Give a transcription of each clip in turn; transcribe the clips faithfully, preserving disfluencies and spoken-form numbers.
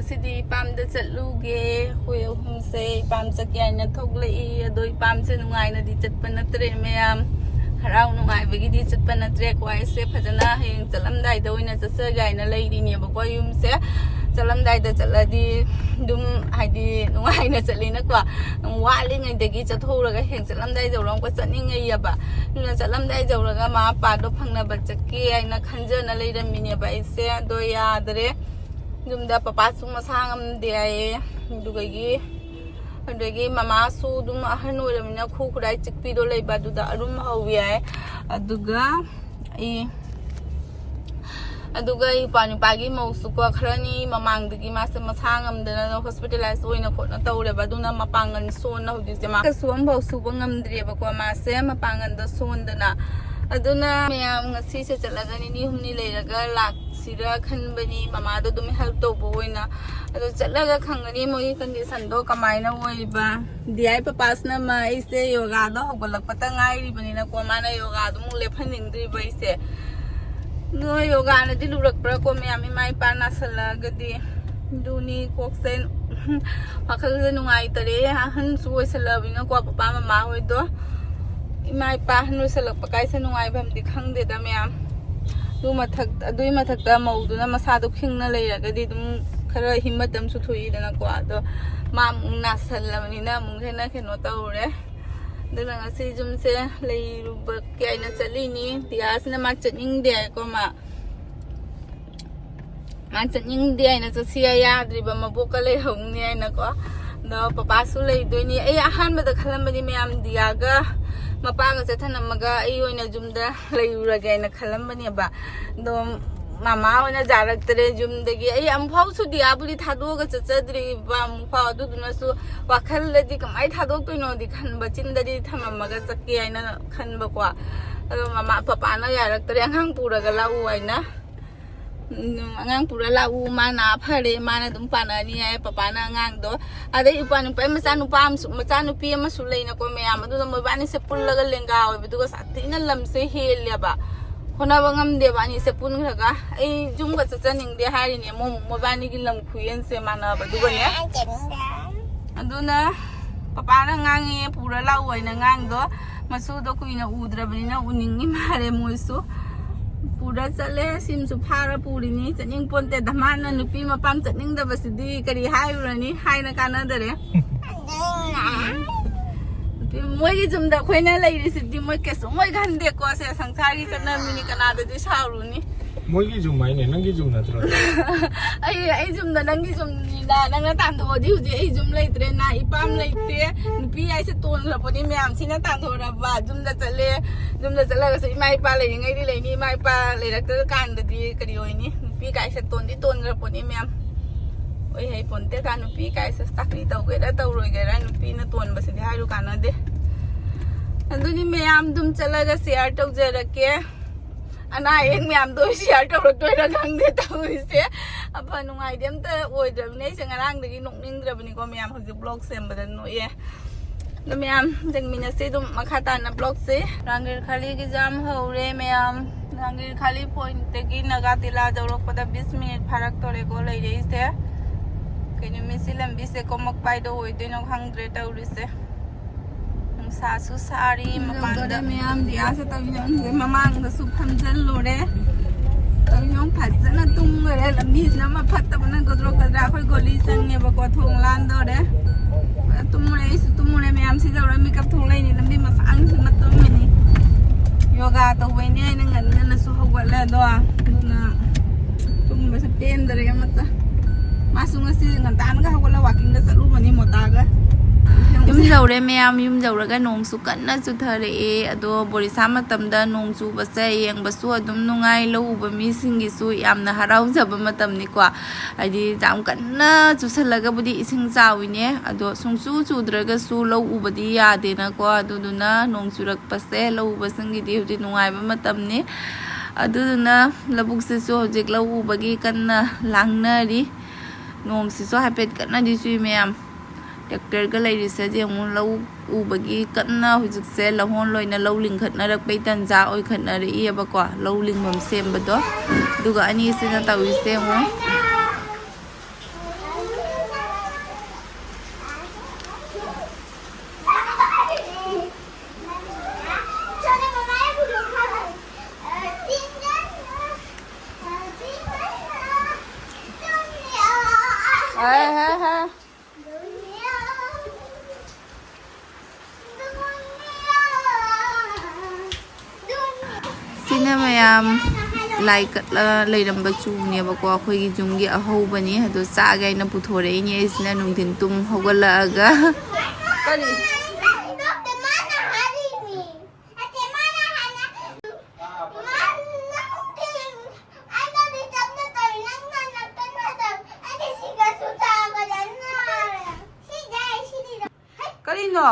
ꯁꯤꯗꯤ ꯏꯄꯥꯝꯗ ꯆꯠꯂꯨꯒꯦ꯫ ꯑꯩꯈꯣꯏ ꯑꯍꯨꯝꯁꯦ ꯏꯄꯥꯝ ꯆꯠꯀꯦ ꯍꯥꯏꯅ ꯊꯣꯛꯂꯛꯏ꯫ ꯑꯗꯣ ꯏꯄꯥꯝꯁꯦ ꯅꯨꯡꯉꯥꯏꯅꯗꯤ ꯆꯠꯄ ꯅꯠꯇ꯭ꯔꯦ ꯃꯌꯥꯝ, ꯍꯔꯥꯎ ꯅꯨꯡꯉꯥꯏꯕꯒꯤꯗꯤ ꯆꯠꯄ ꯅꯠꯇ꯭ꯔꯦ꯫ ꯀ꯭ꯋꯥꯏꯁꯦ ꯐꯖꯅ ꯍꯌꯦꯡ ꯆꯠꯂꯝꯗꯥꯏꯗ ꯑꯣꯏꯅ ꯆꯠꯆꯒꯦ ꯍꯥꯏꯅ ꯂꯩꯔꯤꯅꯦꯕꯀꯣ꯫ ꯌꯨꯝꯁꯦ ꯆꯠꯂꯝꯗꯥꯏꯗ ꯆꯠꯂꯗꯤ ꯑꯗꯨꯝ ꯍꯥꯏꯗꯤ ꯅꯨꯡꯉꯥꯏꯅ ꯆꯠꯂꯤꯅꯀꯣ꯫ ꯋꯥꯠꯂꯤꯉꯩꯗꯒꯤ ꯆꯠꯊꯣꯛꯎꯔꯒ ꯍꯌꯦꯡ ꯆꯠꯂꯝꯗꯥꯏ ꯌꯧꯔꯒ ꯑꯃꯨꯛꯀ ꯆꯠꯅꯤꯡꯉꯩꯌꯦꯕ꯫ ꯑꯗꯨꯅ ꯆꯠꯂꯝꯗꯥꯏ ꯌꯧꯔꯒ ꯃꯃꯥ ꯃꯄꯥꯗꯣ ꯐꯪꯅꯕ ꯆꯠꯀꯦ ꯍꯥꯏꯅ ꯈꯟꯖꯅ ꯂꯩꯔꯝꯃꯤꯅꯦꯕ ꯑꯩꯁꯦ꯫ ꯑꯗꯣ ꯌꯥꯗ꯭ꯔꯦ꯫ ꯌꯨꯝꯗ ꯄꯄꯥꯁꯨ ꯃꯁꯥ ꯉꯝꯗꯦ ꯍꯥꯏꯌꯦ꯫ ꯑꯗꯨꯗꯒꯤ ꯑꯗꯒꯤ ꯃꯃꯥꯁꯨ ꯑꯗꯨꯝ ꯑꯍꯟ ꯑꯣꯏꯔꯕꯅꯤꯅ ꯈꯨ ꯈꯨꯔꯥꯏ ꯆꯤꯛꯄꯤꯗꯣ ꯂꯩꯕ, ꯑꯗꯨꯗ ꯑꯔꯨꯝ ꯍꯧꯋꯤ ꯍꯥꯏ꯫ ꯑꯗꯨꯒ ꯑꯩ ꯑꯗꯨꯒ ꯏꯄꯥ ꯅꯨꯄꯥꯒꯤ ꯃꯧꯁꯨꯀꯣ, ꯈꯔꯅꯤ ꯃꯃꯥꯡꯗꯒꯤ ꯃꯥꯁꯦ ꯃꯁꯥ ꯉꯝꯗꯅ ꯍꯣꯁꯄꯤꯇꯥꯂꯥꯏꯁ ꯑꯣꯏꯅ ꯈꯣꯠꯅ ꯇꯧꯔꯦꯕ꯫ ꯑꯗꯨꯅ ꯃꯄꯥꯡꯒꯜ ꯁꯣꯟꯅ ꯍꯧꯖꯤꯛꯁꯦ ꯃꯥ ꯀꯩꯁꯨ ꯑꯃꯐꯥꯎ ꯁꯨꯕ ꯉꯝꯗ꯭ꯔꯦꯕꯀꯣ, ꯃꯥꯁꯦ ꯃꯄꯥꯡꯒꯜꯗ ꯁꯣꯟꯗꯅ꯫ ꯑꯗꯨꯅ ꯃꯌꯥꯝ ꯉꯁꯤꯁꯦ ꯆꯠꯂꯒ ꯅꯤꯅꯤ ꯍꯨꯝꯅꯤ ꯂꯩꯔꯒ ꯂꯥꯛꯁꯤꯔ ꯈꯟꯕꯅꯤ, ꯃꯃꯥꯗꯣ ꯑꯗꯨꯝ ꯍꯦꯜꯞ ꯇꯧꯕ ꯑꯣꯏꯅ꯫ ꯑꯗꯣ ꯆꯠꯂꯒ ꯈꯪꯒꯅꯤ ꯃꯣꯏꯒꯤ ꯀꯟꯗꯤꯁꯟꯗꯣ ꯀꯃꯥꯏꯅ ꯑꯣꯏꯕ꯫ ꯗꯤꯌꯥꯏ ꯄꯄꯥꯁꯤꯅ ꯑꯃ ꯑꯩꯁꯦ ꯌꯣꯒꯥꯗꯣ ꯍꯧꯒꯠꯂꯛꯄꯇ ꯉꯥꯏꯔꯤꯕꯅꯤꯅꯀꯣ, ꯃꯥꯅ ꯌꯣꯒꯥꯗꯣ ꯑꯃꯨꯛ ꯂꯦꯞꯍꯟꯅꯤꯡꯗ꯭ꯔꯤꯕ ꯑꯩꯁꯦ꯫ ꯑꯗꯣ ꯌꯣꯒꯥꯅꯗꯤ ꯂꯨꯔꯛꯄ꯭ꯔꯥ ꯀꯣ ꯃꯌꯥꯝ, ꯏꯃꯥ ꯏꯄꯥ ꯅꯥꯁꯜꯂꯛꯑꯒꯗꯤ꯫ ꯑꯗꯨꯅꯤ ꯀꯣꯛꯁꯦ ꯋꯥꯈꯜꯁꯦ ꯅꯨꯡꯉꯥꯏꯇꯔꯦ꯫ ꯑꯍꯟꯁꯨ ꯑꯣꯏꯁꯜꯂꯛꯑꯕꯅꯤꯅꯀꯣ, ꯄꯄꯥ ꯃꯃꯥ ꯍꯣꯏꯗꯣ꯫ ꯏꯃꯥ ꯏꯄꯥ ꯑꯍꯟ ꯑꯣꯏꯁꯜꯂꯛꯄ ꯀꯥꯏꯁꯦ ꯅꯨꯡꯉꯥꯏꯐꯝꯗꯤ ꯈꯪꯗꯦꯗ ꯃꯌꯥꯝ꯫ ꯑꯗꯨ ꯃꯊꯛ ꯑꯗꯨꯒꯤ ꯃꯊꯛꯇ ꯃꯧꯗꯨꯅ ꯃꯁꯥꯗꯣ ꯈꯤꯡꯅ ꯂꯩꯔꯒꯗꯤ ꯑꯗꯨꯝ ꯈꯔ ꯍꯤꯝꯃꯠ ꯑꯃꯁꯨ ꯊꯣꯛꯏꯗꯅꯀꯣ꯫ ꯑꯗꯣ ꯃꯥ ꯑꯃꯨꯛ ꯅꯥꯁꯜꯂꯕꯅꯤꯅ ꯑꯃꯨꯛ ꯍꯦꯟꯅ ꯀꯩꯅꯣ ꯇꯧꯔꯦ꯫ ꯑꯗꯨꯅ ꯉꯁꯤ ꯌꯨꯝꯁꯦ ꯂꯩꯔꯨꯕ ꯀꯥꯏꯅ ꯆꯠꯂꯤꯅꯤ꯫ ꯗꯤꯌꯥꯁꯤꯅ ꯃꯥ ꯆꯠꯅꯤꯡꯗꯦ ꯍꯥꯏꯀꯣ, ꯃꯥ ꯃꯥ ꯆꯠꯅꯤꯡꯗꯦ ꯍꯥꯏꯅ ꯆꯠꯁꯤ ꯌꯥꯗ꯭ꯔꯤꯕ, ꯃꯕꯣꯛꯀ ꯂꯩꯍꯧꯅꯤ ꯍꯥꯏꯅꯀꯣ꯫ ꯑꯗꯣ ꯄꯄꯥꯁꯨ ꯂꯩꯗꯣꯏꯅꯤ꯫ ꯑꯩ ꯑꯍꯥꯟꯕꯗ ꯈꯜꯂꯝꯕꯅꯤ ꯃꯌꯥꯝ, ꯗꯤꯌꯥꯒ ꯃꯄꯥꯒ ꯆꯠꯊꯅꯝꯃꯒ ꯑꯩ ꯑꯣꯏꯅ ꯌꯨꯝꯗ ꯂꯩꯔꯨꯔꯒꯦ ꯍꯥꯏꯅ ꯈꯜꯂꯝꯕꯅꯦꯕ꯫ ꯑꯗꯣ ꯃꯃꯥ ꯍꯣꯏꯅ ꯌꯥꯔꯛꯇ꯭ꯔꯦ ꯌꯨꯝꯗꯒꯤ꯫ ꯑꯩ ꯑꯃꯨꯛꯐꯥꯎꯁꯨ ꯗꯤꯌꯥꯕꯨꯗꯤ ꯊꯥꯗꯣꯛꯑꯒ ꯆꯠꯆꯗ꯭ꯔꯤꯕ ꯑꯃꯨꯛꯐꯥꯎ꯫ ꯑꯗꯨꯗꯨꯅꯁꯨ ꯋꯥꯈꯜꯗꯗꯤ ꯀꯃꯥꯏꯅ ꯊꯥꯗꯣꯛꯇꯣꯏꯅꯣꯗꯤ ꯈꯟꯕ, ꯆꯤꯟꯗꯗꯤ ꯊꯝꯃꯝꯃꯒ ꯆꯠꯀꯦ ꯍꯥꯏꯅ ꯈꯟꯕꯀꯣ꯫ ꯑꯗꯣ ꯃꯃꯥ ꯄꯄꯥꯅ ꯌꯥꯔꯛꯇ꯭ꯔꯦ, "ꯑꯉꯥꯡ ꯄꯨꯔꯒ ꯂꯥꯛꯎ" ꯍꯥꯏꯅ꯫ ꯎꯝ, "ꯑꯉꯥꯡ ꯄꯨꯔ ꯂꯥꯛꯎ, ꯃꯥ ꯅꯥ ꯐꯔꯦ, ꯃꯥꯅ ꯑꯗꯨꯝ ꯄꯥꯟꯅꯅꯤ" ꯍꯥꯏ ꯄꯄꯥꯅ ꯑꯉꯥꯡꯗꯣ꯫ ꯑꯗꯩ ꯏꯄ꯭ꯋꯥ ꯅꯨꯄꯥ ꯃꯆꯥ ꯅꯨꯄꯥ ꯑꯃꯁꯨ, ꯃꯆꯥ ꯅꯨꯄꯤ ꯑꯃꯁꯨ ꯂꯩꯅꯀꯣ ꯃꯌꯥꯝ, ꯑꯗꯨꯅ ꯃꯣꯏꯕꯥꯅꯤꯁꯦ ꯄꯨꯜꯂꯒ ꯂꯦꯡꯒꯥ ꯑꯣꯏꯕꯗꯨꯒ ꯁꯥꯊꯤꯅ ꯂꯝꯁꯦ ꯍꯦꯜꯂꯦꯕ꯫ ꯍꯣꯠꯅꯕ ꯉꯝꯗꯦꯕ ꯑꯅꯤꯁꯦ ꯄꯨꯟꯈ꯭ꯔꯒ꯫ ꯑꯩ ꯌꯨꯝꯒ ꯆꯠꯆꯅꯤꯡꯗꯦ ꯍꯥꯏꯔꯤꯅꯦ, ꯑꯃꯨꯛ ꯃꯣꯏꯕꯥꯅꯤꯒꯤ ꯂꯝ ꯈꯨꯌꯦꯟꯁꯦ ꯃꯥꯟꯅꯕꯗꯨꯒꯅꯦ꯫ ꯑꯗꯨꯅ ꯄꯄꯥꯅ ꯉꯥꯡꯉꯦ, "ꯄꯨꯔ ꯂꯥꯛꯎ" ꯍꯥꯏꯅ ꯉꯥꯡꯗꯣ꯫ ꯃꯆꯨꯗꯣ ꯀꯨꯏꯅ ꯎꯗ꯭ꯔꯕꯅꯤꯅ ꯎꯅꯤꯡꯉꯤ ꯃꯥꯜꯂꯦ ꯃꯣꯏꯁꯨ꯫ ꯄꯨꯔ ꯆꯠꯂꯦ, ꯁꯤꯝꯁꯨ ꯐꯥꯔ ꯄꯨꯔꯤꯅꯤ꯫ ꯆꯠꯅꯤꯡ ꯄꯣꯟꯇꯦꯗ, ꯃꯥꯅ ꯅꯨꯄꯤ ꯃꯄꯥꯝ ꯆꯠꯅꯤꯡꯗꯕꯁꯤꯗꯤ ꯀꯔꯤ ꯍꯥꯏꯔꯨꯔꯅꯤ, ꯍꯥꯏꯅ ꯀꯥꯟꯅꯗꯔꯦ꯫ ꯅꯨꯄꯤ, ꯃꯣꯏꯒꯤ ꯌꯨꯝꯗ ꯑꯩꯈꯣꯏꯅ ꯂꯩꯔꯤꯁꯤꯗꯤ ꯃꯣꯏ ꯀꯩꯁꯨ ꯃꯣꯏ ꯈꯟꯗꯦꯀꯣ꯫ ꯁꯦ ꯁꯪꯁꯥꯔꯒꯤ ꯆꯠꯅꯕꯤꯅꯤ, ꯀꯅꯥꯗꯗꯤ ꯁꯥꯎꯔꯨꯅꯤ꯫ ꯃꯣꯏꯒꯤ ꯌꯨꯝ ꯍꯥꯏꯅꯦ, ꯅꯪꯒꯤ ꯌꯨꯝ ꯅꯠꯇ꯭ꯔꯣ? ꯑꯩ, ꯑꯩ ꯌꯨꯝꯗ ꯅꯪꯒꯤ ꯌꯨꯝꯅꯤꯅ ꯅꯪꯅ ꯇꯥꯟꯊꯣꯛꯑꯗꯤ ꯍꯧꯖꯤꯛ ꯑꯩ ꯌꯨꯝ ꯂꯩꯇ꯭ꯔꯦ, ꯅꯥ ꯏꯄꯥꯝ ꯂꯩꯇꯦ꯫ ꯅꯨꯄꯤ ꯍꯥꯏꯁꯦ ꯇꯣꯟꯈ꯭ꯔ ꯄꯣꯠꯅꯤ, ꯃꯌꯥꯝꯁꯤꯅ ꯇꯥꯟꯊꯣꯔꯛꯑꯕ꯫ ꯌꯨꯝꯗ ꯆꯠꯂꯦ, ꯌꯨꯝꯗ ꯆꯠꯂꯒꯁꯨ ꯏꯃꯥ ꯏꯄꯥ ꯂꯩꯔꯤꯉꯩꯗꯤ ꯂꯩꯅꯤ, ꯏꯃꯥ ꯏꯄꯥ ꯂꯩꯔꯛꯇ꯭ꯔ ꯀꯥꯟꯗꯗꯤ ꯀꯔꯤ ꯑꯣꯏꯅꯤ? ꯅꯨꯄꯤ ꯀꯥꯏꯁꯦ ꯇꯣꯟꯗꯤ ꯇꯣꯟꯈ꯭ꯔ ꯄꯣꯠꯅꯤ ꯃꯌꯥꯝ꯫ ꯑꯣꯏ ꯍꯩ ꯄꯣꯟꯇꯦꯗ, ꯅꯨꯄꯤ ꯀꯥꯏꯁꯦ ꯆꯥꯀ꯭ꯔꯤ ꯇꯧꯒꯦꯔꯥ ꯇꯧꯔꯣꯏꯒꯦꯔꯥ, ꯅꯨꯄꯤꯅ ꯇꯣꯟꯕꯁꯤꯗꯤ ꯍꯥꯏꯔꯨ ꯀꯥꯟꯅꯗꯦ꯫ ꯑꯗꯨꯅꯤ ꯃꯌꯥꯝ ꯑꯗꯨꯝ ꯆꯠꯂꯒ ꯁꯤꯌꯥꯔ ꯇꯧꯖꯔꯛꯀꯦ꯫ ꯑꯅꯥ ꯑꯌꯦꯛ ꯃꯌꯥꯝꯗꯣ ꯁꯤꯌꯥꯔ ꯇꯧꯔꯛꯇꯣꯏꯔꯥ ꯈꯪꯗꯦ ꯇꯧꯔꯤꯁꯦ꯫ ꯑꯐ ꯅꯨꯡꯉꯥꯏꯗꯤ ꯑꯝꯇ ꯑꯣꯏꯗ꯭ꯔꯕꯅꯦ꯫ ꯑꯩꯁꯦ ꯉꯔꯥꯡꯗꯒꯤ ꯅꯣꯛꯅꯤꯡꯗ꯭ꯔꯕꯅꯤꯀꯣ ꯃꯌꯥꯝ, ꯍꯧꯖꯤꯛ ꯕ꯭ꯂꯣꯛ ꯁꯦꯝꯕꯗ ꯅꯣꯛꯑꯦ꯫ ꯑꯗꯣ ꯃꯌꯥꯝ ꯌꯦꯡꯃꯤꯟꯅꯁꯦ ꯑꯗꯨꯝ ꯃꯈꯥ ꯇꯥꯅ ꯕ꯭ꯂꯣꯛꯁꯦ꯫ ꯔꯥꯡꯒꯤꯔ ꯈꯥꯂꯤꯒꯤ ꯖꯥꯝ ꯍꯧꯔꯦ ꯃꯌꯥꯝ꯫ ꯔꯥꯡꯒꯤꯔ ꯈꯥꯂꯤ ꯄꯣꯏꯟꯠꯇꯒꯤ ꯅꯥꯒꯥ ꯇꯤꯂꯥ ꯌꯧꯔꯛꯄꯗ ꯕꯤꯁ ꯃꯤꯅꯤꯠ ꯐꯥꯔꯛꯇꯣꯔꯦꯀꯣ ꯂꯩꯔꯛꯏꯁꯦ꯫ ꯀꯩ ꯅꯨꯃꯤꯠꯁꯤ ꯂꯝꯕꯤꯁꯦ ꯀꯣꯃꯛꯄꯥꯏꯗ ꯑꯣꯏꯗꯣꯏꯅꯣ ꯈꯪꯗ꯭ꯔꯦ ꯇꯧꯔꯤꯁꯦ꯫ ꯅꯨꯡꯁꯥꯁꯨ ꯁꯥꯔꯤ ꯃꯄꯥꯟꯗ꯫ ꯌꯧꯗꯣꯔꯦ ꯃꯌꯥꯝ, ꯗꯤꯌꯥꯁꯦ ꯇꯧꯔꯤꯁꯦ ꯃꯃꯥꯡꯗꯁꯨ ꯐꯝꯖꯤꯜꯂꯨꯔꯦ꯫ ꯇꯧꯔꯤꯁꯦ ꯐꯖꯅ ꯇꯨꯝꯈꯔꯦ꯫ ꯂꯝꯕꯤꯁꯤꯅ ꯑꯃ ꯐꯠꯇꯕꯅ ꯒꯗ꯭ꯔꯣ ꯒꯗ꯭ꯔꯥ꯫ ꯑꯩꯈꯣꯏ ꯒꯣꯂꯤ ꯆꯪꯉꯦꯕꯀꯣ, ꯊꯣꯡ ꯂꯥꯟꯗꯣꯔꯦ꯫ ꯐꯖꯅ ꯇꯨꯝꯃꯨꯔꯦ, ꯑꯩꯁꯨ ꯇꯨꯝꯃꯨꯔꯦ꯫ ꯃꯌꯥꯝꯁꯤ ꯌꯧꯔ ꯃꯤꯀꯞ ꯊꯣꯛꯂꯛꯏꯅꯤ꯫ ꯂꯝꯕꯤ ꯃꯁꯥꯡꯁꯤꯃ ꯇꯨꯝꯃꯤꯅꯤ꯫ ꯌꯣꯒꯥ ꯇꯧꯕꯩꯅꯦ ꯍꯥꯏꯅ ꯉꯟꯅꯁꯨ ꯍꯧꯒꯠꯂꯦ꯫ ꯑꯗꯣ ꯑꯗꯨꯅ ꯇꯨꯝꯕꯁꯦ ꯄꯦꯟꯗꯔꯦ ꯑꯃꯠꯇ꯫ ꯃꯥꯁꯨ ꯉꯁꯤ ꯉꯟꯇꯥꯅꯒ ꯍꯧꯒꯠꯂ ꯋꯥꯀꯤꯡꯗ ꯆꯠꯂꯨꯕꯅꯤ ꯃꯣꯇꯥꯒ꯫ ꯌꯨꯝ ꯌꯧꯔꯦ ꯃꯌꯥꯝ, ꯌꯨꯝ ꯌꯧꯔꯒ ꯅꯣꯡꯁꯨ ꯀꯟꯅ ꯆꯨꯊꯔꯛꯑꯦ꯫ ꯑꯗꯣ ꯕꯣꯔꯤꯁꯥ ꯃꯇꯝꯗ ꯅꯣꯡ ꯆꯨꯕꯁꯦ ꯌꯦꯡꯕꯁꯨ ꯑꯗꯨꯝ ꯅꯨꯡꯉꯥꯏ, ꯂꯧ ꯎꯕ ꯃꯤꯁꯤꯡꯒꯤꯁꯨ ꯌꯥꯝꯅ ꯍꯔꯥꯎꯖꯕ ꯃꯇꯝꯅꯤꯀꯣ꯫ ꯍꯥꯏꯗꯤ ꯌꯥꯝ ꯀꯟꯅ ꯆꯨꯁꯜꯂꯒꯕꯨꯗꯤ ꯏꯁꯤꯡ ꯆꯥꯎꯋꯤꯅꯦ, ꯑꯗꯣ ꯁꯨꯡꯆꯨ ꯆꯨꯗ꯭ꯔꯒꯁꯨ ꯂꯧ ꯎꯕꯗꯤ ꯌꯥꯗꯦꯅꯀꯣ꯫ ꯑꯗꯨꯗꯨꯅ ꯅꯣꯡ ꯆꯨꯔꯛꯄꯁꯦ ꯂꯧ ꯎꯕꯁꯤꯡꯒꯤꯗꯤ ꯍꯧꯖꯤꯛ ꯅꯨꯡꯉꯥꯏꯕ ꯃꯇꯝꯅꯤ꯫ ꯑꯗꯨꯗꯨꯅ ꯂꯧꯕꯨꯛꯁꯤꯁꯨ ꯍꯧꯖꯤꯛ ꯂꯧ ꯎꯕꯒꯤ ꯀꯟꯅ ꯂꯥꯡꯅꯔꯤ꯫ ꯅꯣꯡꯁꯤꯁꯨ ꯍꯥꯏꯐꯦꯠ ꯀꯟꯅꯗꯤ ꯆꯨꯏ ꯃꯌꯥꯝ꯫ ꯇ꯭ꯔꯦꯛꯇꯔꯒ ꯂꯩꯔꯤꯁꯦ ꯌꯦꯡꯉꯨ, ꯂꯧ ꯎꯕꯒꯤ ꯀꯟꯅ ꯍꯧꯖꯤꯛꯁꯦ ꯂꯧꯍꯣꯟ ꯂꯣꯏꯅ ꯂꯧ ꯂꯤꯡꯈꯠꯅꯔꯛꯄꯩ ꯇꯟꯖꯥ ꯑꯣꯏꯈꯠꯅꯔꯛꯏꯑꯕꯀꯣ, ꯂꯧ ꯂꯤꯡꯐꯝ ꯁꯦꯝꯕꯗꯣ꯫ ꯑꯗꯨꯒ ꯑꯅꯤꯁꯤꯅ ꯇꯧꯔꯤꯁꯦ ꯌꯦꯡꯉꯨ꯫ ꯍꯥꯏ, ꯍꯥꯏ, ꯍꯥꯏ꯫ ꯁꯤꯅ ꯃꯌꯥꯝ ꯂꯥꯏ ꯀꯠꯂ ꯂꯩꯔꯝꯕ ꯆꯨꯅꯦꯕꯀꯣ, ꯑꯩꯈꯣꯏꯒꯤ ꯌꯨꯝꯒꯤ ꯑꯍꯧꯕꯅꯤ꯫ ꯑꯗꯣ ꯆꯥꯒꯦ ꯍꯥꯏꯅ ꯄꯨꯊꯣꯔꯛꯏꯅꯦ ꯑꯩꯁꯤꯅ ꯅꯨꯡꯊꯤꯟ ꯇꯨꯝ ꯍꯧꯒꯠꯂꯛꯑꯒ꯫ ꯀꯔꯤ? ꯀꯔꯤꯅꯣ?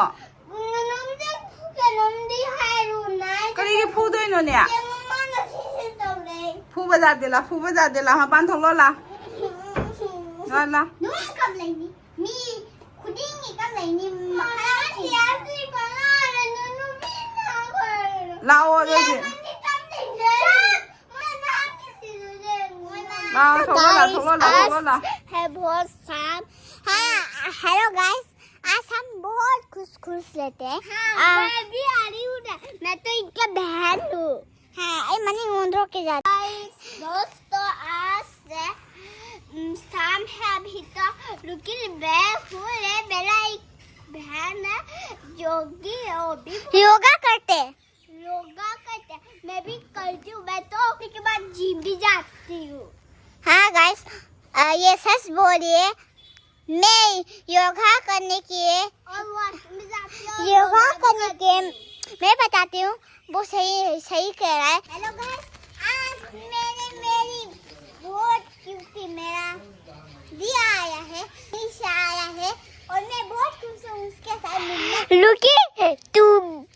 ꯀꯔꯤꯒꯤ ꯐꯨꯗꯣꯏꯅꯣꯅꯦ? ꯐꯨꯕ ꯌꯥꯗꯦ ꯂꯥ, ꯐꯨꯕ ꯌꯥꯗꯦ ꯂꯥ, ꯃꯄꯥꯟ ꯊꯣꯛꯂꯛꯑꯣ ꯂꯥ꯫ ꯂꯥ, ꯂꯥ꯫ ꯃꯤ ꯈꯨꯗꯤꯡꯒꯤ ꯀꯝ ꯂꯩꯅꯤ? ꯂꯥꯛꯑꯣ ꯑꯗꯨꯗꯤ꯫ ꯂꯥꯛꯑꯣ, ꯊꯣꯛꯂꯛꯑꯣ ꯂꯥ, ꯊꯣꯛꯂꯛꯑꯣ ꯂꯥ, ꯊꯣꯛꯂꯛꯑꯣ ꯂꯥ꯫ Have some. हाँ, hello guys, आज हम बहुत खुश खुश रहते हैं। हाँ, आ, मैं भी आ रही हूँ ना, मैं तो इनका बहन हूँ। हाँ, ए मनी ओंद्रो के जाते। Guys, दोस्तों, आज से, उम, शाम है अभी तो, लेकिन मैं हूँ रे, मेरा एक बहन है, योगी, वो भी योगा करते। योगा करते। मैं भी करती हूँ, मैं तो उसके बाद जिम भी जाती हूँ। हाँ गाइस, ये सच बोल रही है। मैं योगा करने के और वॉकिंग भी जाती हूँ, योगा योगा भी करने करती के हूँ। मैं बताती हूँ, वो सही सही कह रहा है। हेलो गाइस, आज मैंने मेरी बहुत क्यूटी मेरा दिया आया है, निशा आया है और मैं बहुत खुश हूँ उसके साथ मिलने। लुकी, तू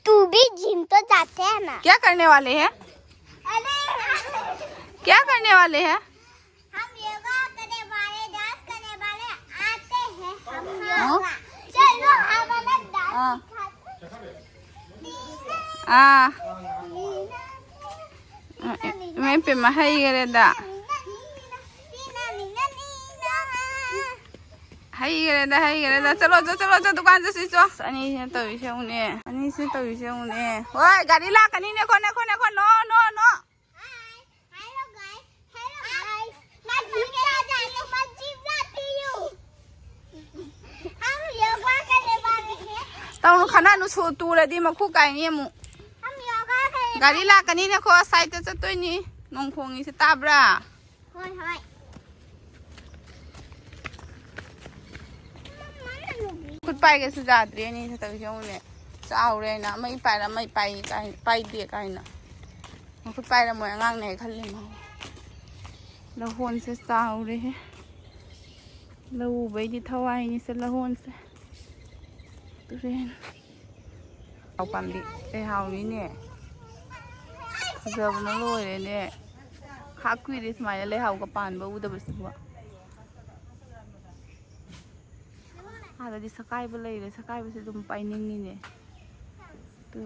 तू भी जिम तो जाते हैं ना? क्या करने वाले हैं? अरे क्या करने वाले हैं? हम योगा करने वाले, डांस करने वाले आते हैं हम हाँ। योगा। ꯑꯥ꯫ ꯑꯥ꯫ ꯏꯃꯥ ꯏꯄꯦꯝꯃ, ꯍꯩꯈꯔꯦꯗ꯫ ꯍꯩꯈꯔꯦꯗ, ꯍꯩꯈꯔꯦꯗ꯫ ꯆꯠꯂꯣ, ꯆꯠ-, ꯆꯠꯂꯣ, ꯆꯠ, ꯗꯨꯀꯥꯟ ꯆꯠꯁꯤ, ꯆꯣ꯫ ꯑꯁ, ꯑꯅꯤꯁꯤꯅ ꯇꯧꯔꯤꯁꯦ ꯌꯦꯡꯉꯨꯅꯦ꯫ ꯑꯅꯤꯁꯤꯅ ꯇꯧꯔꯤꯁꯦ ꯌꯦꯡꯉꯨꯅꯦ꯫ ꯍꯣꯏ, ꯒꯥꯔꯤ ꯂꯥꯛꯀꯅꯤꯅꯦ, ꯈꯣ, ꯅꯦ, ꯈꯣ, ꯅꯦ, ꯈꯣ, no, no, no꯫ Hello guys, hello guys, मैं जीप जा रही हूँ, मैं जीप जाती हूँ। हम योगा करने वाले हैं। ꯇꯧꯅꯨ, ꯈꯟꯅꯅꯨ, ꯁꯣ ꯇꯨꯔꯗꯤ ꯃꯈꯨ ꯀꯥꯏꯅꯤ ꯑꯃꯨꯛ꯫ हम योगा करने ꯒꯥꯔꯤ ꯂꯥꯛꯀꯅꯤꯅꯦꯀꯣ, ꯁꯥꯏꯠꯇ ꯆꯠꯇꯣꯏꯅꯤ꯫ ꯅꯣꯡ ꯈꯣꯡꯉꯤꯁꯦ ꯇꯥꯕ꯭ꯔꯥ? ꯍꯣꯏ, ꯍꯣꯏ꯫ ꯈꯨꯠ ꯄꯥꯏꯒꯦꯁꯨ ꯌꯥꯗ꯭ꯔꯦꯅꯦ, ꯇꯧꯔꯤꯁꯦ ꯌꯦꯡꯉꯨꯅꯦ꯫ ꯆꯥꯎꯔꯦ ꯍꯥꯏꯅ ꯑꯃ ꯄꯥꯏꯔ ꯑꯃ ꯄꯥꯏ ꯀꯥꯏ-, ꯄꯥꯏꯗꯦ ꯀꯥꯏꯅ꯫ ꯃꯈꯨꯠ ꯄꯥꯏꯔꯝꯃꯣꯏ, ꯑꯉꯥꯡꯅꯦ ꯈꯜꯂꯤꯅꯦ꯫ ꯂꯧꯍꯣꯟꯁꯦ ꯆꯥꯎꯔꯦꯍꯦ꯫ ꯂꯧ ꯎꯕꯩꯗꯤ ꯊꯋꯥꯏꯅꯤꯁꯦ ꯂꯧꯍꯣꯟꯁꯦ꯫ ꯇꯨꯔꯦꯟ꯫ ꯂꯩꯍꯥꯎ ꯄꯥꯝꯕꯤ, ꯂꯩꯍꯥꯎꯅꯤꯅꯦ꯫ ꯐꯖꯕꯅ ꯂꯣꯏꯔꯦꯅꯦ꯫ ꯈꯥꯛ ꯀꯨꯏꯔꯦ ꯁꯨꯃꯥꯏꯅ ꯂꯩꯍꯥꯎꯒ ꯄꯥꯟꯕ ꯎꯗꯕꯁꯤꯕꯨ꯫ ꯑꯥꯗꯗꯤ ꯁꯀꯥꯏꯕ ꯂꯩꯔꯦ, ꯁꯀꯥꯏꯕꯁꯦ ꯑꯗꯨꯝ ꯄꯥꯏꯅꯤꯡꯉꯤꯅꯦ꯫ ꯇꯨ꯫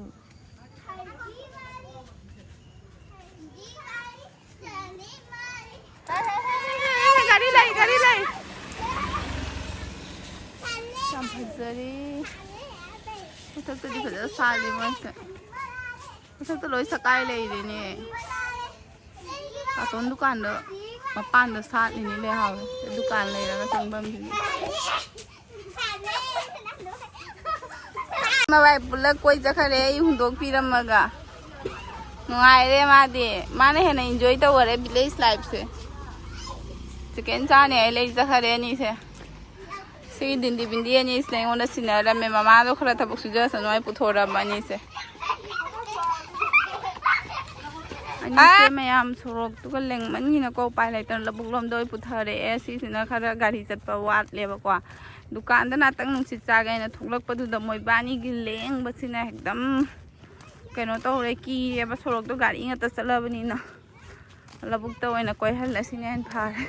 ꯒꯥꯔꯤ ꯂꯩ, ꯒꯥꯔꯤ ꯂꯩ꯫ ꯌꯥꯝ ꯐꯖꯔꯤ꯫ ꯃꯊꯛꯇꯗꯤ ꯐꯖꯅ ꯁꯥꯠꯂꯤ ꯃꯣꯏꯁꯦ꯫ ꯃꯊꯛꯇ ꯂꯣꯏ ꯁꯀꯥꯏ ꯂꯩꯔꯦꯅꯦ꯫ ꯀꯥꯔꯇꯨꯟ ꯗꯨꯀꯥꯟꯗ ꯃꯄꯥꯟꯗ ꯁꯥꯠꯂꯤꯅꯤ ꯂꯩꯍꯥꯎ꯫ ꯗꯨꯀꯥꯟ ꯂꯩꯔꯒ ꯆꯪꯐꯝꯁꯤꯗꯤ꯫ ꯃꯕꯥꯏ ꯄꯨꯂꯞ ꯀꯣꯏ ꯆꯠꯈꯔꯦ ꯑꯩ ꯍꯨꯟꯗꯣꯛꯄꯤꯔꯝꯃꯒ꯫ ꯅꯨꯡꯉꯥꯏꯔꯦ ꯃꯥꯗꯤ꯫ ꯃꯥꯅ ꯍꯦꯟꯅ enjoy ꯇꯧꯈꯔꯦ village lifeꯁꯦ꯫ Chicken ꯆꯥꯅꯤ ꯑꯩ ꯂꯩ ꯆꯠꯈꯔꯦ ꯑꯅꯤꯁꯦ꯫ ꯁꯤꯒꯤ ꯗꯤꯟꯗꯤ ꯕꯤꯟꯗꯤ ꯑꯅꯤꯁꯤꯅ ꯑꯩꯉꯣꯟꯗ ꯁꯤꯟꯅꯔꯝꯃꯦ꯫ ꯃꯃꯥꯗꯣ ꯈꯔ ꯊꯕꯛ ꯁꯨꯖꯁꯅꯨ ꯍꯥꯏ ꯄꯨꯊꯣꯔꯛꯑꯕ ꯑꯅꯤꯁꯦ꯫ ꯑꯅꯤꯁꯦ ꯃꯌꯥꯝ ꯁꯣꯔꯣꯛꯇꯨꯒ ꯂꯦꯡꯃꯟꯈꯤꯅꯀꯣ ꯎꯄꯥꯏ ꯂꯩꯇꯅ ꯂꯧꯕꯨꯛ ꯂꯣꯝꯗ ꯑꯣꯏ ꯄꯨꯊꯔꯛꯑꯦ꯫ ꯁꯤꯁꯤꯅ ꯈꯔ ꯒꯥꯔꯤ ꯆꯠꯄ ꯋꯥꯠꯂꯦꯕꯀꯣ꯫ ꯗꯨꯀꯥꯟꯗ ꯉꯥꯛꯇꯪ ꯅꯨꯡꯁꯤꯠ ꯆꯥꯒꯦ ꯍꯥꯏꯅ ꯊꯣꯛꯂꯛꯄꯗꯨꯗ ꯃꯣꯏꯕꯥꯅꯤꯒꯤ ꯂꯦꯡꯕꯁꯤꯅ ꯍꯦꯛꯇꯝ ꯀꯩꯅꯣ ꯇꯧꯔꯦ, ꯀꯤꯔꯦꯕ꯫ ꯁꯣꯔꯣꯛꯇꯣ ꯒꯥꯔꯤ ꯉꯥꯛꯇ ꯆꯠꯂꯕꯅꯤꯅ꯫ ꯂꯧꯕꯨꯛꯇ ꯑꯣꯏꯅ ꯀꯣꯏꯍꯜꯂꯁꯤꯅ ꯍꯦꯟꯅ ꯐꯔꯦ꯫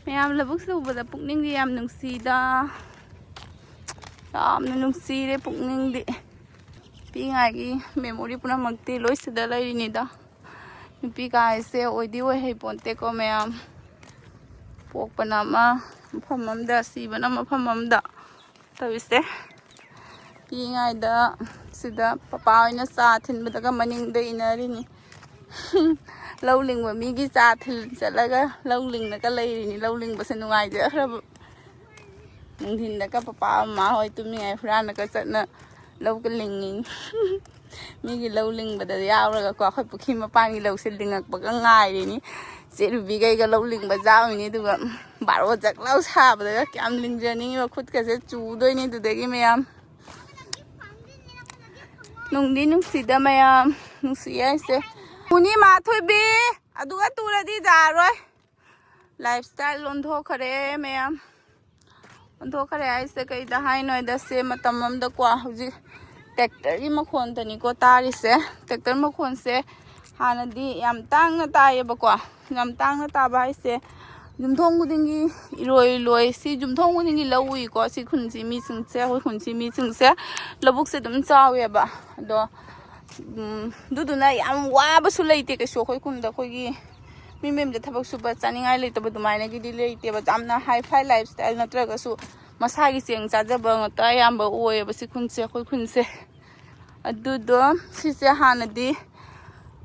ꯃꯌꯥꯝ ꯂꯧꯕꯨꯛꯁꯦ ꯎꯕꯗ ꯄꯨꯛꯅꯤꯡꯗꯤ ꯌꯥꯝ ꯅꯨꯡꯁꯤꯗ꯫ ꯌꯥꯝꯅ ꯅꯨꯡꯁꯤꯔꯦ ꯄꯨꯛꯅꯤꯡꯗꯤ꯫ ꯄꯤꯛꯏꯉꯥꯏꯒꯤ memory ꯄꯨꯝꯅꯃꯛꯇꯤ ꯂꯣꯏ ꯁꯤꯗ ꯂꯩꯔꯤꯅꯤꯗ꯫ ꯅꯨꯄꯤ ꯀꯥꯏꯁꯦ ꯑꯣꯏꯗꯤ ꯑꯣꯏ ꯍꯩꯄꯣꯟꯇꯦꯀꯣ ꯃꯌꯥꯝ꯫ ꯄꯣꯛꯄꯅ ꯑꯃ ꯃꯐꯝ ꯑꯃꯗ, ꯁꯤꯕꯅ ꯃꯐꯝ ꯑꯃꯗ ꯇꯧꯔꯤꯁꯦ꯫ ꯄꯤꯛꯏꯉꯩꯗ ꯁꯤꯗ ꯄꯄꯥ ꯍꯣꯏꯅ ꯆꯥ ꯊꯤꯟꯕꯗꯒ ꯃꯅꯤꯡꯗ ꯏꯟꯅꯔꯤꯅꯤ꯫ ꯂꯧ ꯂꯤꯡꯕ ꯃꯤꯒꯤ ꯆꯥ ꯊꯤꯜ ꯆꯠꯂꯒ ꯂꯧ ꯂꯤꯡꯉꯒ ꯂꯩꯔꯤꯅꯤ꯫ ꯂꯧ ꯂꯤꯡꯕꯁꯦ ꯅꯨꯡꯉꯥꯏꯖꯈ꯭ꯔꯕ꯫ ꯅꯨꯡꯊꯤꯟꯗꯒ ꯄꯄꯥ ꯃꯃꯥ ꯍꯣꯏ ꯇꯨꯝꯃꯤꯉꯩ ꯍꯨꯔꯥꯟꯂꯒ ꯆꯠꯅ ꯂꯧꯒ ꯂꯤꯡꯉꯤꯅꯤ꯫ ꯃꯤꯒꯤ ꯂꯧ ꯂꯤꯡꯕꯗ ꯌꯥꯎꯔꯒꯀꯣ, ꯑꯩꯈꯣꯏ ꯄꯨꯈ꯭ꯔꯤ ꯃꯄꯥꯟꯒꯤ ꯂꯧꯁꯦ ꯂꯤꯡꯉꯛꯄꯒ ꯉꯥꯏꯔꯤꯅꯤ꯫ ꯆꯦ ꯔꯨꯕꯤꯒꯩꯒ ꯂꯧ ꯂꯤꯡꯕ ꯌꯥꯎꯔꯤꯅꯤ꯫ ꯑꯗꯨꯒ ꯕꯥꯔꯣ ꯖꯛ ꯂꯥꯎ ꯁꯥꯕꯗꯒ ꯀꯌꯥꯝ ꯂꯤꯡꯖꯅꯤꯡꯉꯤꯕ, ꯈꯨꯠꯀꯁꯦ ꯆꯨꯗꯣꯏꯅꯤ ꯑꯗꯨꯗꯒꯤ ꯃꯌꯥꯝ꯫ ꯅꯨꯡꯗꯤ ꯅꯨꯡꯁꯤꯗ ꯃꯌꯥꯝ, ꯅꯨꯡꯁꯤ ꯍꯥꯏꯁꯦ꯫ ꯎꯅꯤ ꯃꯥꯊꯣꯏꯕꯤ, ꯑꯗꯨꯒ ꯇꯨꯔꯗꯤ ꯌꯥꯔꯣꯏ꯫ Lifestyle ꯑꯣꯟꯊꯣꯛꯈꯔꯦ ꯃꯌꯥꯝ꯫ ꯑꯣꯟꯊꯣꯛꯈꯔꯦ ꯍꯥꯏꯁꯦ ꯀꯩꯗ ꯍꯥꯏꯅꯣ ꯍꯥꯏꯗ, ꯁꯦ ꯃꯇꯝ ꯑꯃꯗꯀꯣ, ꯍꯧꯖꯤꯛ tractorꯒꯤ ꯃꯈꯣꯟꯗꯅꯤꯀꯣ ꯇꯥꯔꯤꯁꯦ꯫ Tractor ꯃꯈꯣꯟꯁꯦ ꯍꯥꯟꯅꯗꯤ ꯌꯥꯝ ꯇꯥꯡꯅ ꯇꯥꯏꯌꯦꯕꯀꯣ꯫ ꯌꯥꯝ ꯇꯥꯡꯅ ꯇꯥꯕ ꯍꯥꯏꯁꯦ, ꯌꯨꯝꯊꯣꯡ ꯈꯨꯗꯤꯡꯒꯤ ꯏꯔꯣꯏ ꯂꯣꯏ, ꯁꯤ ꯌꯨꯝꯊꯣꯡ ꯈꯨꯗꯤꯡꯒꯤ ꯂꯧ ꯎꯏꯀꯣ꯫ ꯁꯤ ꯈꯨꯟꯁꯤ ꯃꯤꯁꯤꯡꯁꯦ, ꯑꯩꯈꯣꯏ ꯈꯨꯟꯁꯤ ꯃꯤꯁꯤꯡꯁꯦ ꯂꯧꯕꯨꯛꯁꯦ ꯑꯗꯨꯝ ꯆꯥꯎꯋꯦꯕ꯫ ꯑꯗꯣ ꯎꯝ, ꯑꯗꯨꯗꯨꯅ ꯌꯥꯝ ꯋꯥꯕꯁꯨ ꯂꯩꯇꯦ ꯀꯩꯁꯨ꯫ ꯑꯩꯈꯣꯏ ꯈꯨꯟꯗ ꯑꯩꯈꯣꯏꯒꯤ ꯃꯤ ꯃꯌꯨꯝꯗ ꯊꯕꯛ ꯁꯨꯕ ꯆꯥꯅꯤꯡꯉꯥꯏ ꯂꯩꯇꯕ ꯑꯗꯨꯃꯥꯏꯅꯒꯤꯗꯤ ꯂꯩꯇꯦꯕ꯫ ꯌꯥꯝꯅ high-fi lifestyle ꯅꯠꯇ꯭ꯔꯒꯁꯨ ꯃꯁꯥꯒꯤ ꯆꯦꯡ ꯆꯥꯖꯕ ꯉꯥꯛꯇ ꯑꯌꯥꯝꯕ ꯑꯣꯏꯌꯦꯕ ꯁꯤ ꯈꯨꯟꯁꯦ, ꯑꯩꯈꯣꯏ ꯈꯨꯟꯁꯦ꯫ ꯑꯗꯨꯗꯣ ꯁꯤꯁꯦ ꯍꯥꯟꯅꯗꯤ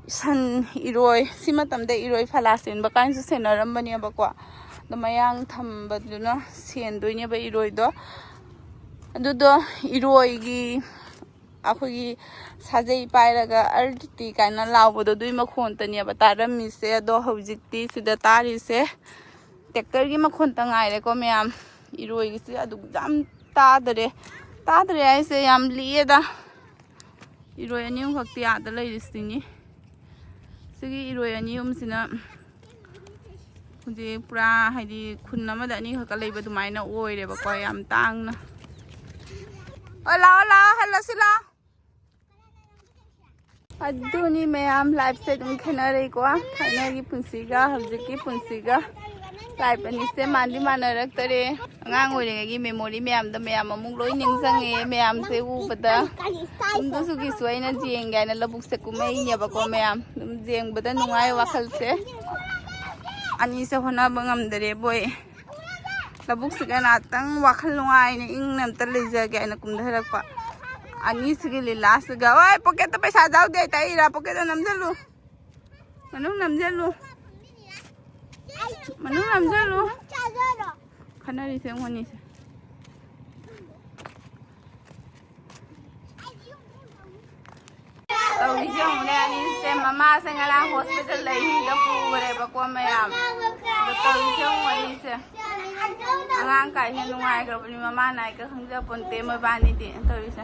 ꯁꯟ, ꯏꯔꯣꯏ, ꯁꯤ ꯃꯇꯝꯗ ꯏꯔꯣꯏ ꯐꯂꯥ ꯆꯦꯟꯕ ꯀꯥꯏꯅꯁꯨ ꯁꯦꯟꯅꯔꯝꯕꯅꯦꯕꯀꯣ꯫ ꯑꯗꯣ ꯃꯌꯥꯡ ꯊꯝꯕꯗꯨꯅ ꯁꯦꯟꯗꯣꯏꯅꯦꯕ ꯏꯔꯣꯏꯗꯣ꯫ ꯑꯗꯨꯗꯣ ꯏꯔꯣꯏꯒꯤ ꯑꯩꯈꯣꯏꯒꯤ ꯁꯥꯖꯩ ꯄꯥꯏꯔꯒ "ꯑꯔꯇꯤ" ꯀꯥꯏꯅ ꯂꯥꯎꯕꯗꯣ, ꯑꯗꯨꯏ ꯃꯈꯣꯟꯇꯅꯦꯕ ꯇꯥꯔꯝꯃꯤꯁꯦ꯫ ꯑꯗꯣ ꯍꯧꯖꯤꯛꯇꯤ ꯁꯤꯗ ꯇꯥꯔꯤꯁꯦ tractorꯒꯤ ꯃꯈꯣꯟꯇ ꯉꯥꯏꯔꯦꯀꯣ ꯃꯌꯥꯝ꯫ ꯏꯔꯣꯏꯒꯤꯁꯦ ꯑꯗꯨꯝ ꯌꯥꯝ ꯇꯥꯗꯔꯦ꯫ ꯇꯥꯗꯔꯦ ꯍꯥꯏꯁꯦ, ꯌꯥꯝ ꯂꯤꯛꯑꯦꯗ꯫ ꯏꯔꯣꯏ ꯑꯅꯤ ꯑꯍꯨꯝꯈꯛꯇꯤ ꯑꯥꯗ ꯂꯩꯔꯤꯁꯤꯅꯤ꯫ ꯁꯤꯒꯤ ꯏꯔꯣꯏ ꯑꯅꯤ ꯑꯍꯨꯝꯁꯤꯅ ꯍꯧꯖꯤꯛ ꯄꯨꯔꯥ, ꯍꯥꯏꯗꯤ, ꯈꯨꯟ ꯑꯃꯗ ꯑꯅꯤꯈꯛꯀ ꯂꯩꯕ ꯑꯗꯨꯃꯥꯏꯅ ꯑꯣꯏꯔꯦꯕꯀꯣ, ꯌꯥꯝ ꯇꯥꯡꯅ꯫ ꯑꯣ, ꯂꯥꯛꯑꯣ, ꯂꯥꯛꯑꯣ, ꯍꯜꯂꯁꯤ ꯂꯥꯛꯑꯣ꯫ ꯑꯗꯨꯅꯤ ꯃꯌꯥꯝ, lifeꯁꯦ ꯑꯗꯨꯝ ꯈꯦꯠꯅꯔꯛꯏꯀꯣ, ꯊꯥꯏꯅꯒꯤ ꯄꯨꯟꯁꯤꯒ ꯍꯧꯖꯤꯛꯀꯤ ꯄꯨꯟꯁꯤꯒ꯫ ꯂꯥꯏꯐ ꯑꯅꯤꯁꯦ ꯃꯥꯟꯗꯤ ꯃꯥꯟꯅꯔꯛꯇꯔꯦ꯫ ꯑꯉꯥꯡ ꯑꯣꯏꯔꯤꯉꯩꯒꯤ ꯃꯦꯃꯣꯔꯤ ꯃꯌꯥꯝꯗꯣ ꯃꯌꯥꯝ ꯑꯃꯨꯛ ꯂꯣꯏ ꯅꯤꯡꯁꯤꯡꯉꯦ꯫ ꯃꯌꯥꯝꯁꯦ ꯎꯕꯗ ꯌꯨꯝꯗꯁꯨꯒꯤꯁꯨ ꯑꯩꯅ ꯌꯦꯡꯒꯦ ꯍꯥꯏꯅ ꯂꯧꯕꯨꯛꯁꯦ ꯀꯨꯝꯃꯛꯏꯅꯦꯕꯀꯣ꯫ ꯃꯌꯥꯝ ꯑꯗꯨꯝ ꯌꯦꯡꯕꯗ ꯅꯨꯡꯉꯥꯏ ꯋꯥꯈꯜꯁꯦ꯫ ꯑꯅꯤꯁꯦ ꯍꯣꯠꯅꯕ ꯉꯝꯗꯔꯦ ꯕꯣꯏ꯫ ꯂꯧꯕꯨꯛꯁꯤꯒ ꯉꯥꯛꯇꯪ ꯋꯥꯈꯜ ꯅꯨꯡꯉꯥꯏꯅ ꯏꯪꯅ ꯑꯝꯇ ꯂꯩꯖꯒꯦ ꯍꯥꯏꯅ ꯀꯨꯝꯊꯔꯛꯄ꯫ ꯑꯅꯤꯁꯤꯒꯤ ꯂꯤꯂꯥꯁꯤꯒ꯫ ꯍꯣꯏ, ꯄꯣꯀꯦꯠꯇ ꯄꯩꯁꯥ ꯌꯥꯎꯗꯦ ꯇꯥꯛꯏꯔꯥ? ꯄꯣꯀꯦꯠꯇ ꯅꯝꯁꯤꯜꯂꯨ꯫ ꯃꯅꯨꯡ ꯅꯝꯁꯤꯜꯂꯨ꯫ ꯃꯅꯨꯡ ꯅꯝꯁꯤꯜꯂꯨ꯫ ꯈꯟꯅꯔꯤꯁꯦ ꯌꯦꯡꯉꯨꯅꯤꯁꯦ꯫ ꯇꯧꯔꯤꯁꯦ ꯌꯦꯡꯉꯨꯅꯦ, ꯑꯅꯤꯁꯦ ꯃꯃꯥꯁꯦ ꯉꯔꯥꯡ ꯍꯣꯁꯄꯤꯇꯥꯜꯗ ꯑꯍꯤꯡꯗ ꯄꯨꯈ꯭ꯔꯦꯕꯀꯣ ꯃꯌꯥꯝ꯫ ꯑꯗꯣ ꯇꯧꯔꯤꯁꯦ ꯌꯦꯡꯉꯨ ꯑꯅꯤꯁꯦ꯫ ꯑꯉꯥꯡ ꯀꯥꯏꯁꯦ ꯅꯨꯡꯉꯥꯏꯈ꯭ꯔꯕꯅꯤ, ꯃꯃꯥ ꯅꯥꯏꯒ ꯈꯪꯖ ꯄꯣꯟꯇꯦ ꯃꯣꯏꯕꯥꯅꯤꯗꯤ ꯇꯧꯔꯤꯁꯦ꯫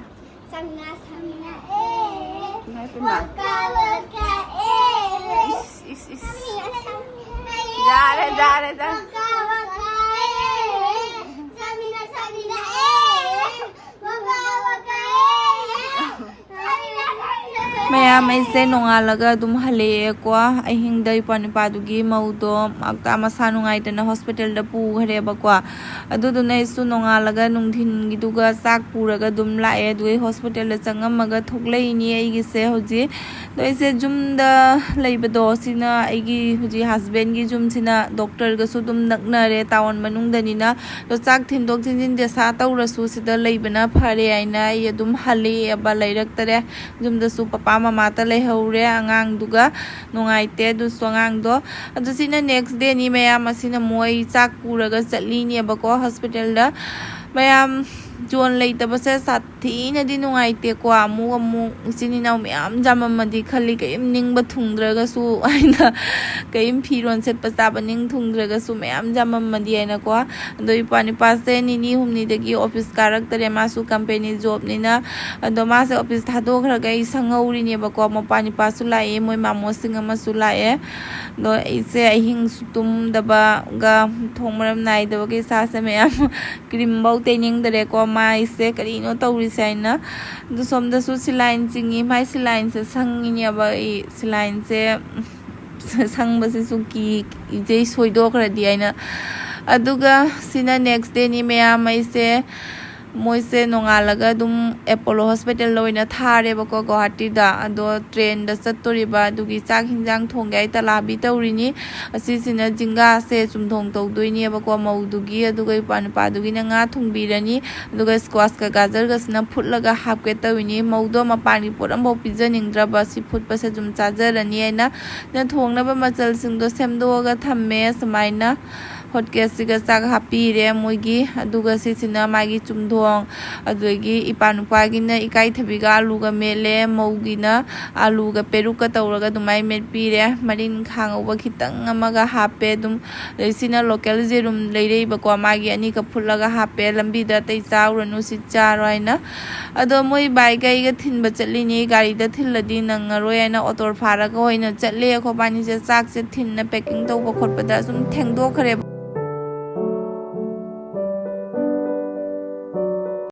ꯆꯪꯅ ꯁꯝꯅ ꯑꯦ꯫ ꯏꯃꯥ ꯏꯄꯦꯝꯃ꯫ ꯋꯥꯀꯥ ꯋꯥꯀꯥ ꯑꯦ꯫ ꯏꯁ, ꯏꯁ, ꯏꯁ꯫ ꯁꯝꯅ ꯁꯝꯅ ꯑꯦ꯫ ꯌꯥꯔꯦ, ꯌꯥꯔꯦ, ꯌꯥꯔꯦ꯫ ꯋꯥꯀꯥ ꯋꯥꯀꯥ ꯑꯦ꯫ ꯁꯝꯅ ꯁꯝꯅ ꯑꯦ꯫ ꯋꯥꯀꯥ ꯋꯥꯀꯥ ꯑꯦ꯫ ꯃꯌꯥꯝ, ꯑꯩꯁꯦ ꯅꯣꯡꯉꯥꯜꯂꯒ ꯑꯗꯨꯝ ꯍꯜꯂꯛꯑꯦꯀꯣ꯫ ꯑꯍꯤꯡꯗ ꯏꯄ꯭ꯋꯥ ꯅꯨꯄꯥꯗꯨꯒꯤ ꯃꯧꯗꯣ ꯃꯁꯥ ꯅꯨꯡꯉꯥꯏꯇꯅ ꯍꯣꯁꯄꯤꯇꯥꯜꯗ ꯄꯨꯈ꯭ꯔꯦꯕꯀꯣ꯫ ꯑꯗꯨꯗꯨꯅ ꯑꯩꯁꯨ ꯅꯣꯡꯉꯥꯜꯂꯒ ꯅꯨꯡꯊꯤꯟꯒꯤꯗꯨꯒ ꯆꯥꯛ ꯄꯨꯔꯒ ꯑꯗꯨꯝ ꯂꯥꯛꯑꯦ꯫ ꯑꯗꯨꯒ ꯑꯩ ꯍꯣꯁꯄꯤꯇꯥꯜꯗ ꯆꯪꯉꯝꯃꯒ ꯊꯣꯛꯂꯛꯏꯅꯤ ꯑꯩꯒꯤꯁꯦ ꯍꯧꯖꯤꯛ꯫ ꯑꯗꯣ ꯑꯩꯁꯦ ꯌꯨꯝꯗ ꯂꯩꯕꯗꯣ, ꯁꯤꯅ ꯑꯩꯒꯤ ꯍꯧꯖꯤꯛ ꯍꯁꯕꯦꯟꯒꯤ ꯌꯨꯝꯁꯤꯅ ꯗꯣꯛꯇꯔꯒꯁꯨ ꯑꯗꯨꯝ ꯅꯛꯅꯔꯦ, ꯇꯥꯎꯟ ꯃꯅꯨꯡꯗꯅꯤꯅ꯫ ꯑꯗꯣ ꯆꯥꯛ ꯊꯤꯟꯗꯣꯛ ꯊꯤꯟꯖꯤꯟ ꯗꯦꯁꯥ ꯇꯧꯔꯁꯨ ꯁꯤꯗ ꯂꯩꯕꯅ ꯐꯔꯦ ꯍꯥꯏꯅ ꯑꯩ ꯑꯗꯨꯝ ꯍꯜꯂꯛꯑꯦꯕ, ꯂꯩꯔꯛꯇꯔꯦ꯫ ꯌꯨꯝꯗꯁꯨ ꯄꯄꯥ ꯃꯃꯥꯇ ꯂꯩꯍꯧꯔꯦ ꯑꯉꯥꯡꯗꯨꯒ꯫ ꯅꯨꯡꯉꯥꯏꯇꯦ ꯑꯗꯨꯁꯨ ꯑꯉꯥꯡꯗꯣ꯫ ꯑꯗꯨ ꯁꯤꯅ ꯅꯦꯛꯁ ꯗꯦꯅꯤ ꯃꯌꯥꯝ꯫ ꯑꯁꯤꯅ ꯃꯣꯏ ꯆꯥꯛ ꯄꯨꯔꯒ ꯆꯠꯂꯤꯅꯦꯕꯀꯣ ꯍꯣꯁꯄꯤꯇꯥꯜꯗ꯫ ꯃꯌꯥꯝ, ꯖꯣꯟ ꯂꯩꯇꯕꯁꯦ ꯁꯥꯊꯤꯅꯗꯤ ꯅꯨꯡꯉꯥꯏꯇꯦꯀꯣ꯫ ꯑꯃꯨꯛ ꯑꯃꯨꯛ ꯏꯆꯤꯟ ꯏꯅꯥꯎ ꯃꯌꯥꯝ ꯌꯥꯝꯃꯝꯃꯗꯤ ꯈꯜꯂꯤ, ꯀꯔꯤꯝ ꯅꯤꯡꯕ ꯊꯨꯡꯗ꯭ꯔꯒꯁꯨ ꯍꯥꯏꯅ, ꯀꯔꯤꯝ ꯐꯤꯔꯣꯟ ꯁꯦꯠꯄ ꯆꯥꯕ ꯅꯤꯡ ꯊꯨꯡꯗ꯭ꯔꯒꯁꯨ ꯃꯌꯥꯝ ꯌꯥꯝꯃꯝꯃꯗꯤ ꯍꯥꯏꯅꯀꯣ꯫ ꯑꯗꯣ ꯏꯄ꯭ꯋꯥ ꯅꯨꯄꯥꯁꯦ ꯅꯤꯅꯤ ꯍꯨꯝꯅꯤꯗꯒꯤ ꯑꯣꯐꯤꯁ ꯀꯥꯔꯛꯇꯔꯦ, ꯃꯥꯁꯨ ꯀꯝꯄꯦꯅꯤ ꯖꯣꯕꯅꯤꯅ꯫ ꯑꯗꯣ ꯃꯥꯁꯦ ꯑꯣꯐꯤꯁ ꯊꯥꯗꯣꯛꯈ꯭ꯔꯒ ꯑꯩ ꯁꯪꯍꯧꯔꯤꯅꯦꯕꯀꯣ꯫ ꯃꯄꯥ ꯅꯨꯄꯥꯁꯨ ꯂꯥꯛꯑꯦ, ꯃꯣꯏ ꯃꯥꯃꯣꯁꯤꯡ ꯑꯃꯁꯨ ꯂꯥꯛꯑꯦ꯫ ꯑꯗꯣ ꯑꯩꯁꯦ ꯑꯍꯤꯡꯁꯨ ꯇꯨꯝꯗꯕꯒ ꯃꯊꯣꯡ ꯃꯔꯝ ꯅꯥꯏꯗꯕꯒꯤ ꯏꯁꯥꯁꯦ ꯃꯌꯥꯝ ꯀ꯭ꯔꯤꯝꯐꯧ ꯇꯩꯅꯤꯡꯗꯔꯦꯀꯣ꯫ ꯃꯥꯏꯁꯦ ꯀꯔꯤꯅꯣ ꯇꯧꯔꯤꯁꯦ ꯍꯥꯏꯅ꯫ ꯑꯗꯨ ꯁꯣꯝꯗꯁꯨ ꯁꯤꯂꯥꯏꯟ ꯆꯤꯡꯉꯤ꯫ ꯃꯥꯏ ꯁꯤꯂꯥꯏꯟꯁꯦ ꯁꯪꯉꯤꯅꯦꯕ ꯑꯩ꯫ ꯁꯤꯂꯥꯏꯟꯁꯦ ꯁꯪꯕꯁꯤꯁꯨ ꯀꯤ ꯏꯆꯦ ꯁꯣꯏꯗꯣꯛꯈ꯭ꯔꯗꯤ ꯍꯥꯏꯅ꯫ ꯑꯗꯨꯒ ꯁꯤꯅ next dayꯅꯤ ꯃꯌꯥꯝ꯫ ꯑꯩꯁꯦ ꯃꯣꯏꯁꯦ ꯅꯣꯡꯉꯥꯜꯂꯒ ꯑꯗꯨꯝ ꯑꯦꯄꯣꯂꯣ ꯍꯣꯁꯄꯤꯇꯥꯜꯗ ꯑꯣꯏꯅ ꯊꯥꯔꯦꯕꯀꯣ, ꯒꯧꯍꯥꯇꯤꯗ꯫ ꯑꯗꯣ ꯇ꯭ꯔꯦꯟꯗ ꯆꯠꯇꯣꯔꯤꯕ ꯑꯗꯨꯒꯤ ꯆꯥꯛ ꯍꯤꯟꯖꯥꯡ ꯊꯣꯡꯒꯦ ꯍꯥꯏ ꯇꯂꯥꯕꯤ ꯇꯧꯔꯤꯅꯤ꯫ ꯑꯁꯤꯁꯤꯅ ꯖꯤꯡꯒꯥꯁꯦ ꯆꯨꯝꯊꯣꯡ ꯇꯧꯗꯣꯏꯅꯦꯕꯀꯣ, ꯃꯧꯗꯨꯒꯤ꯫ ꯑꯗꯨꯒ ꯏꯄꯥ ꯅꯨꯄꯥꯗꯨꯒꯤꯅ ꯉꯥ ꯊꯣꯡꯕꯤꯔꯅꯤ꯫ ꯑꯗꯨꯒ ꯁ꯭ꯀ꯭ꯋꯥꯁꯀ ꯒꯥꯖꯔꯒꯁꯤꯅ ꯐꯨꯠꯂꯒ ꯍꯥꯞꯀꯦ ꯇꯧꯔꯤꯅꯤ꯫ ꯃꯧꯗꯣ ꯃꯄꯥꯟꯒꯤ ꯄꯣꯠ ꯑꯃꯐꯥꯎ ꯄꯤꯖꯅꯤꯡꯗ꯭ꯔꯕ, ꯁꯤ ꯐꯨꯠꯄꯁꯦ ꯑꯗꯨꯝ ꯆꯥꯖꯔꯅꯤ ꯍꯥꯏꯅ꯫ ꯅ ꯊꯣꯡꯅꯕ ꯃꯆꯜꯁꯤꯡꯗꯣ ꯁꯦꯝꯗꯣꯛꯑꯒ ꯊꯝꯃꯦ꯫ ꯁꯨꯃꯥꯏꯅ ꯍꯣꯠꯀꯦꯁꯁꯤꯒ ꯆꯥꯛ ꯍꯥꯞꯄꯤꯔꯦ ꯃꯣꯏꯒꯤ꯫ ꯑꯗꯨꯒ ꯁꯤꯁꯤꯅ ꯃꯥꯒꯤ ꯆꯨꯝꯊꯣꯡ, ꯑꯗꯨꯗꯒꯤ ꯏꯄꯥ ꯅꯨꯄꯥꯒꯤꯅ ꯏꯀꯥꯏꯊꯕꯤꯒ ꯑꯂꯨꯒ ꯃꯦꯠꯂꯦ, ꯃꯧꯒꯤꯅ ꯑꯂꯨꯒ ꯄꯦꯔꯨꯛꯀ ꯇꯧꯔꯒ ꯑꯗꯨꯃꯥꯏꯅ ꯃꯦꯠꯄꯤꯔꯦ꯫ ꯃꯔꯤꯟ ꯈꯥ ꯉꯧꯕ ꯈꯤꯇꯪ ꯑꯃꯒ ꯍꯥꯞꯄꯦ ꯑꯗꯨꯝ꯫ ꯑꯗꯩ ꯁꯤꯅ ꯂꯣꯀꯦꯜ ꯌꯦꯔꯨꯝ ꯂꯩꯔꯛꯏꯕꯀꯣ, ꯃꯥꯒꯤ ꯑꯅꯤꯈꯛ ꯐꯨꯠꯂꯒ ꯍꯥꯞꯄꯦ꯫ ꯂꯝꯕꯤꯗ ꯑꯇꯩ ꯆꯥꯔꯨꯔꯅꯨ, ꯁꯤ ꯆꯥꯔꯣ ꯍꯥꯏꯅ꯫ ꯑꯗꯣ ꯃꯣꯏ ꯕꯥꯏꯛ ꯑꯩꯒ ꯊꯤꯟꯕ ꯆꯠꯂꯤꯅꯤ, ꯒꯥꯔꯤꯗ ꯊꯤꯜꯂꯗꯤ ꯅꯪꯉꯔꯣꯏ ꯍꯥꯏꯅ ꯑꯣꯇꯣ ꯐꯥꯔꯒ ꯑꯣꯏꯅ ꯆꯠꯂꯦ꯫ ꯑꯩꯈꯣꯏꯕꯥꯅꯤꯁꯦ ꯆꯥꯛꯁꯦ ꯊꯤꯟꯅ packing ꯇꯧꯕ ꯈꯣꯠꯄꯗ ꯁꯨꯝ ꯊꯦꯡꯗꯣꯛꯈ꯭ꯔꯦꯕ꯫